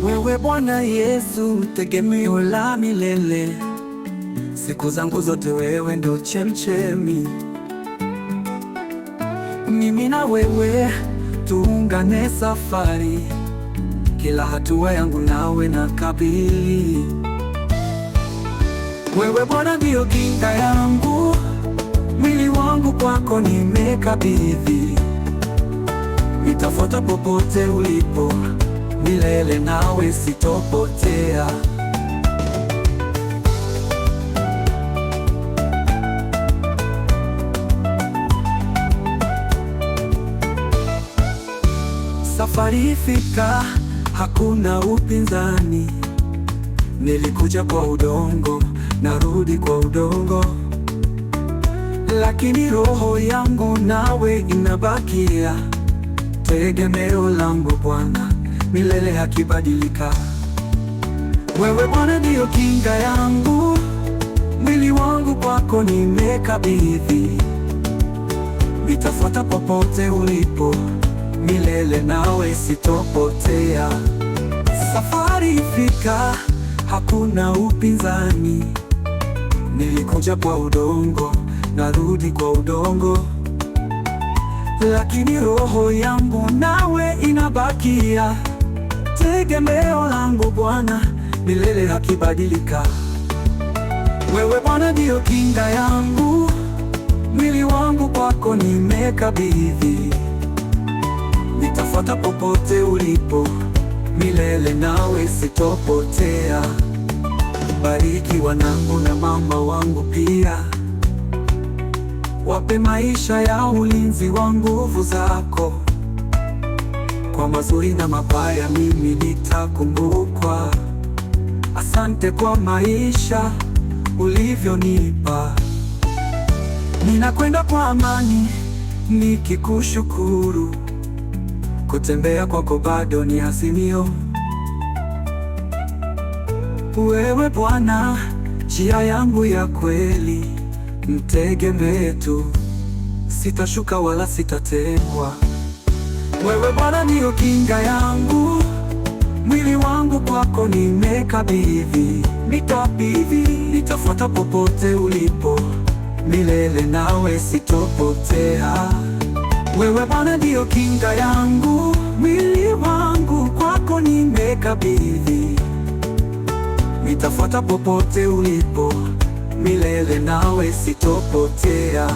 Wewe Bwana Yesu, tegemeo la milele, siku zangu zote wewe ndo chemchemi. Mimi na wewe tuungane safari, kila hatua yangu nawe nakabili. Wewe Bwana ndiyo kinga yangu, mwili wangu kwako nimekabidhi. Nitafuata popote ulipo, milele nawe sitopotea. Safari ifika, hakuna upinzani. Nilikuja kwa udongo, narudi kwa udongo, lakini roho yangu nawe inabakia. Tegemeo langu Bwana, milele hakibadilika. Wewe Bwana ndiyo kinga yangu, mwili wangu kwako nimekabidhi. Nitafuata popote ulipo, milele nawe sitopotea. Safari ifika, hakuna upinzani. Nilikuja kwa udongo, narudi kwa udongo, lakini roho yangu nawe inabakia. Tegemeo langu Bwana, milele hakibadilika. Wewe Bwana ndiyo kinga yangu, mwili wangu kwako nimekabidhi. Nitafuata popote ulipo, milele nawe sitopotea. Bariki wanangu na mama wangu pia, wape maisha ya ulinzi wa nguvu zako. Kwa mazuri na mabaya mimi nitakumbukwa. Asante kwa maisha ulivyonipa. Ninakwenda kwa amani nikikushukuru. Kutembea kwako bado ni azimio. Wewe Bwana, njia yangu ya kweli, mtegemee tu, sitashuka wala sitatengwa. Wewe Bwana ndiyo kinga yangu, mwili wangu kwako nimekabidhi. Nitabidhi, nitafuata popote ulipo, milele nawe sitopotea. Wewe Bwana ndiyo kinga yangu, mwili wangu kwako nimekabidhi. Nitafuata popote ulipo, milele nawe sitopotea.